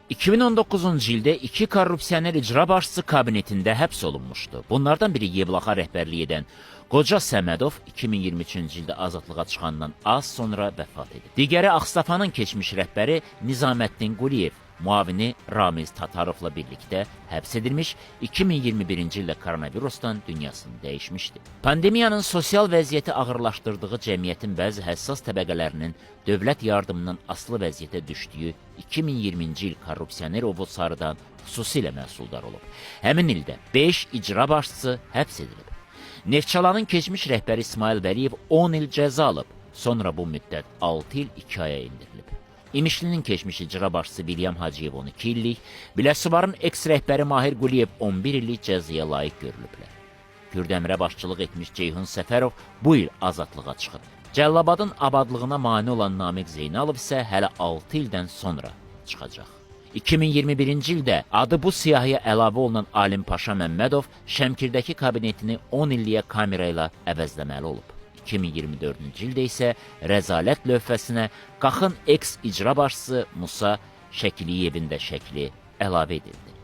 2019-cu ildə iki korrupsioner icra başçısı kabinetində həbs olunmuşdu. Bunlardan biri Yevlaxa rəhbərlik edən Qoca Səmədov 2023-cü ildə azadlığa çıxandan az sonra vəfat edib. Digəri Ağstafanın keçmiş rəhbəri Nizaməddin Quliyev, müavini Ramiz Tatarovla birlikdə həbs edilmiş, 2021-ci ildə koronavirusdan dünyasını dəyişmişdi. Pandemiyanın sosial vəziyyəti ağırlaşdırdığı, cəmiyyətin bəzi həssas təbəqələrinin dövlət yardımından asılı vəziyyətə düşdüyü 2020-ci il korrupsioner Ovod Sarıdan xüsusilə məhsuldar olub. Həmin ildə 5 icra başçısı həbs edilib. Neftçalanın keçmiş rəhbəri İsmail Vəliyev 10 il cəza alıb. Sonra bu müddət 6 il 2 aya endirilib. İmişlinin keçmiş icra başçısı Vilyam Hacıyev 12 illik, Biləsuvarın eks-rəhbəri Mahir Quliyev 11 illik cəzaya layiq görülüblər. Kürdəmirə başçılıq etmiş Ceyhun Səfərov bu il azadlığa çıxıb. Cəllabadın abadlığına mane olan Namiq Zeynalov isə hələ 6 ildən sonra çıxacaq. 2021-ci ildə adı bu siyahıya əlavə olunan Alim Paşa Məmmədov Şəmkirdəki kabinetini 10 illiyə kamera ilə əvəzləməli olub. 2024-cü ildə isə rəzalət lövhəsinə Qaxın eks-icra başçısı Musa Şəkiliyevin də şəkli əlavə edildi.